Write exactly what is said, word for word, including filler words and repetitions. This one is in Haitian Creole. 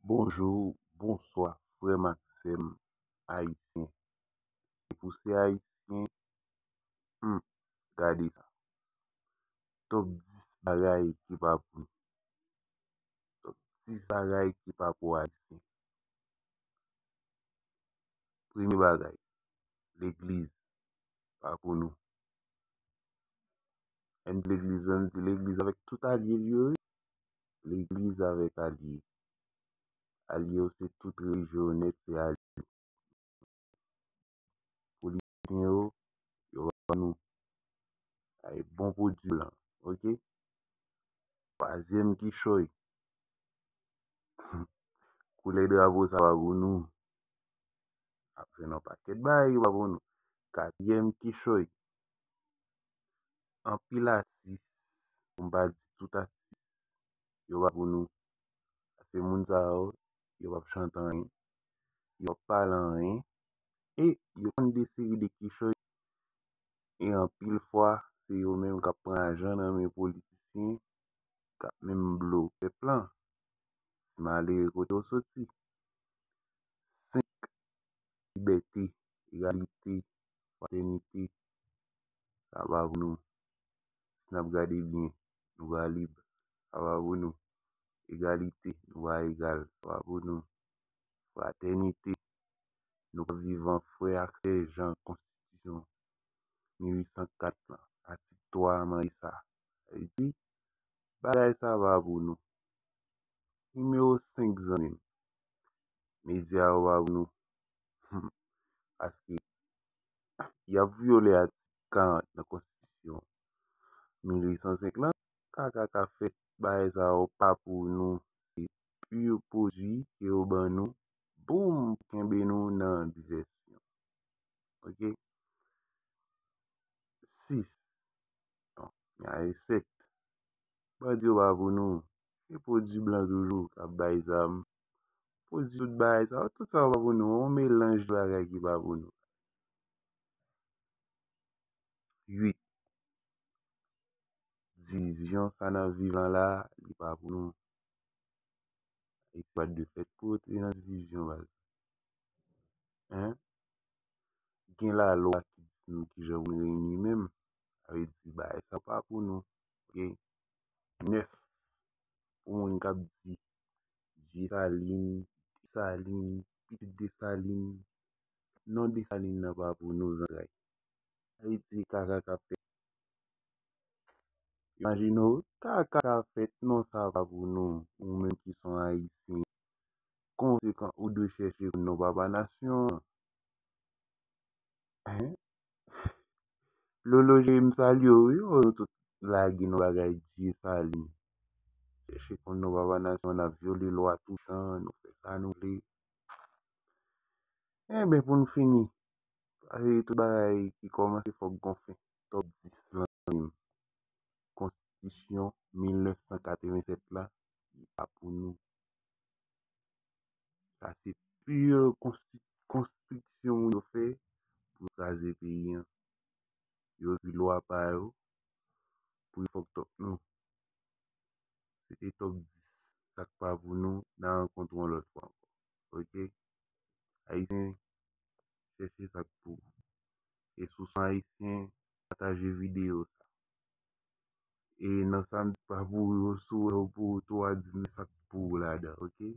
Bonjou, bonswa, frè m ak sè m ayisyen. E pou se ayisyen, hmm, gade sa. Top dis bagay ki pa pou nou. Top dis bagay ki pa pou ayisyen. Premye bagay, legliz pa pou nou. Lè m di legliz la, m di legliz avèk tout alye l yo, wi. Legliz avèk alye. Alye yo se tout relijyon nèt, se alye. Politisyen yo, yo pa pou nou. Ay bon pwodui blan, oke? Twazyèm kichòy. Koulè drapo sa pa pou nou. Ap jwenn yon pakèt bagay yo pa pou nou. Katriyèm kichòy. Anpil atis, pou m pa di tout atis, yo pa pou nou. Paske moun sa yo, yo p ap chante anyen, yo p ap pale anyen, e yo konn de seri de kichòy, e anpil fwa, se yo menm k ap pran lajan nan men politisyen, k ap menm blo pèp lan. Malere kote w soti. Senk, libète, egalite, fratènite, sa pa pou nou. Si n ap gade byen, nou pa lib, sa pa pou nou. Egalite, nou pa egal, sa pa pou nou. Fratènite, nou pa viv an frè ak sè jan konstitisyon mil uit san kat lan, atik twa a mande sa. Sa vle di, bagay sa pa pou nou. Nimewo senk, zanmi m, medya yo pa pou nou. Paske y ap vyole atik karant nan konstitisyon mil uit san senk lan. Kaka k ap fèt, bagay sa yo pa pou nou. Se pur pwodui ke yo ban nou, boum, pou kenbe nou nan divèsyon. Oke? Sis. Non, genyen sèt. Bandi yo pa pou nou. Se pwodui blan toujou k ap bay zam. Pwodui tout bagay sa yo, tout sa yo pa pou nou. Yon melanj de bagay ki pa pou nou. Uit. Divizyon sa n ap viv lan la, li pa pou nou. E pa de fèt pou yo te nan divizyon, baz. Hein? Gen lalwa ki di nou kijan pou nou reyini menm. Sa vle di bagay sa pa pou nou. Oke? Nèf. Pou moun k ap di Desalin, Desalin, pitit Desalin. Non, Desalin nan pa pou nou, zantray. Sa vle di kaka k ap fèt. Imajine w, kaka k ap fèt, non, sa pa pou nou. Ou menm ki se yon Ayisyen, konsekan, ou dwe chèche konn non papa nasyon an. Hein? Lolo Jere, m salye w, wi. Oh, nou tout lage nan bagay Desalin. Chèche konn non papa nasyon, n ap vyole lwa toutan, nou fè sa nou vle. Enben, pou n fini, paske tout bagay ki kòmanse fòk gon fen. Top dis lan menm. Konstitisyon mil nèf san katrevennsèt la, li pa pou nou. Sa se pur konstri-, konstriksyon moun yo fè pou yo kraze peyi an. Yo ekri lwa pa yo pou yo fòk top nou. Se te top dis. Sa k pa pou nou, n a rankontre yon lòt fwa ankò. Oke? Ayisyen, chèche sa k pou ou. E si w se yon Ayisyen, pataje videyo sa. E nan sa m di pa pou ou yo, si w wè yo pou ou tou, w a di m sa k pou ou ladan, oke?